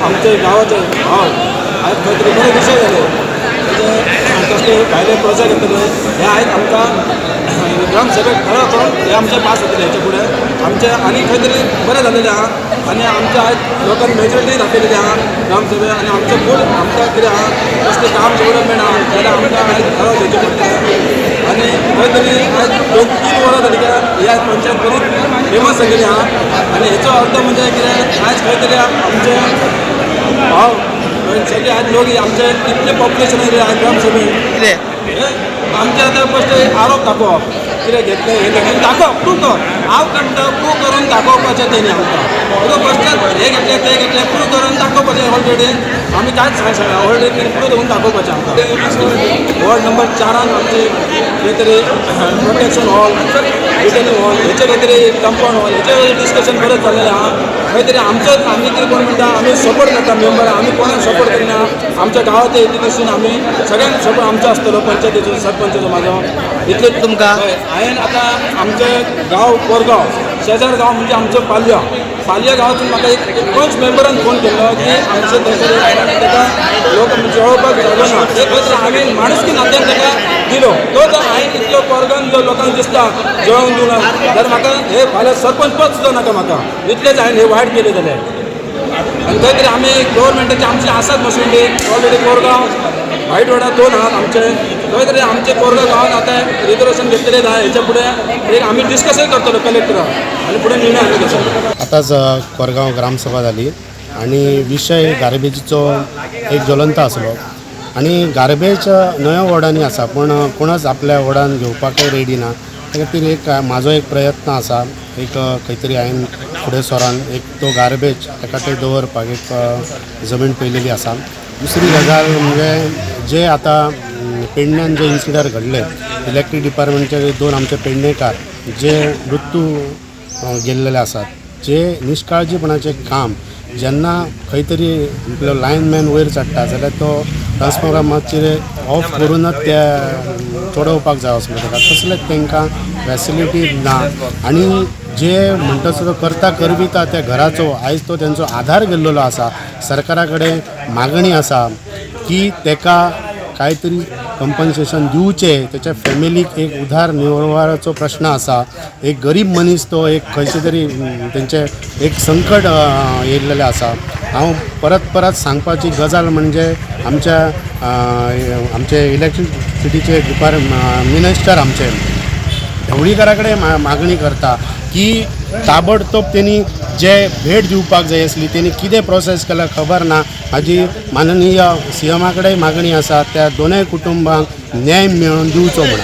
आमचे गांवाचे भाव आयज खंय तरी बरे विशय जाले, तेजे कसले भायले प्रोजेक्ट येतले, हे आयज आमकां ग्रामसभेक ठराव करून हे आमचे पास जातले. हेच्या फुडें आमचे आनी खंय तरी बरें जालेलें आहा आनी आमच्या आयज लोकांनी मेजॉरिटी दाखयलेली आहा ग्रामसभे. आनी आमचें फूल आमकां कितें आहा, कसलें काम डेवलपमेंट आहा जाल्यार आमकां आयज ठराव घेवचे पडटले. आनी खंय तरी आयज 2-3 वरां जाली काय ही आयज पंचायत बरी फेमस जालेली आहा. आनी हेचो अर्थ म्हणजे कितें, आयज खंय तरी आमचे भाव सगळे आयज लोक आमचे इतले पॉप्युलेशन आयले आयज ग्रामसभेत. कितें? हे आमचे आतां फस्ट आरोप दाखोवप, कितें घेतलें हे घेतलें, दाखोवप, प्रूव कर. हांव काडटा, प्रूव करून दाखोवपाचें तेणी आमकां. तुका फस्ट हे घेतलें, तें घेतलें, प्रूव करून दाखोवपाचें. ऑलरेडी आमी कांयच ऑलरेडी प्रूव करून दाखोवपाचें आमकां. वॉर्ड नंबर 4 आमची कितें तरी प्रोटेक्शन हॉल, रिटर्निंग हॉल, हेचे खंय तरी कंपाऊंड हॉल, हेचे डिस्कशन बरें जाल्लेलें आहा. खंय तरी आमचोच आमी कितें कोण म्हणटा, आमी सपोर्ट करता मेंबर, आमी कोणाक सपोर्ट करिना. आमच्या गांवात हेतून आमी सगळ्यांक सपोर्ट आमचो आसतलो, पंचायतीचो, सरपंचाचो, म्हाजो इतले. तुमकां? हय, हांवें आतां आमचें गांव कोरगांव, शेजार गांव म्हणजे आमचो पालया. पालया गांवातून म्हाका एक पंच मेंबरान फोन केल्लो की आमचे थंयसर ताका लोक जळोवपाक जागो ना. ते खंय तरी हांवें माणुसकी नात्यान ताका दिलो. तो जर हांवें इतलो कोरगांव जर लोकांक दिसता जळोवन दिवना जाल्यार म्हाका हे फाल्यां सरपंच पद सुद्दां नाका म्हाका. इतलेंच हांवें हे वायट केलें जाल्यार. आनी खंय तरी आमी गव्हर्मेंटाचे आमचे आसात मशिनरी ऑलरेडी. कोरगांव भायटवाडा दोन आहात आमचे. खंय तरी आमचे कोरगांव गांवांत आतां रिजर्वेशन घेतलेलें आहा. हेच्या फुडें एक आमी डिस्कसय करतलो कलेक्टराक आनी फुडें निर्णय आमी घेतलो. आतांच कोरगांव ग्रामसभा जाली आनी विशय गार्बेजीचो एक ज्वलंत आसलो. आनी गार्बेज न्हय वॉर्डांनी आसा, पूण कोणच आपल्या वॉर्डान घेवपाकय रेडी ना. त्या खातीर एक म्हाजो एक प्रयत्न आसा, एक खंय तरी हांवें फुडें सरोन एक तो गार्बेज एका थंय दवरपाक एक जमीन पळयलेली आसा. दुसरी गजाल म्हणजे जे आतां पेडण्यान जे इन्सिडंट घडले, इलेक्ट्रीक डिपार्टमेंटचे दोन आमचे पेडणेकार जे मृत्यू गेल्लेले आसात, जे निश्काळजीपणाचें काम, जेन्ना खंय तरी आपलो लायनमॅन वयर चडटा जाल्यार तो ट्रान्सफॉर्मर मातशें ऑफ करूनच ते चडोवपाक जाय आसलो ताका, तसलें तांकां फॅसिलिटी ना. आनी जे म्हणटा तो करता करविता त्या घराचो आयज तो तेंचो आधार गेल्लेलो आसा. सरकारा कडेन मागणी आसा की ताका काय तरी कंपन्सेशन दिवचें, तेच्या फॅमिलीक एक उदार निवाराचो प्रश्न आसा. एक गरीब मनीस तो एक खंयचे तरी तेंचें एक संकट येयल्लेलें आसा. हांव परत परत सांगपाची गजाल म्हणजे आमच्या आमचे इलेक्ट्रिसिटीचे डिपार्ट मिनिस्टर आमचे ढवळीकारा कडेन मागणी करता की ताबडतोब तेणी जे भेट दिवपाक जाय आसली, तेणी कितें प्रोसेस केला खबर ना. म्हाजी माननीय सीएमा कडेन मागणी आसा, त्या दोनूय कुटुंबांक न्याय मेळोवन दिवचो म्हणून.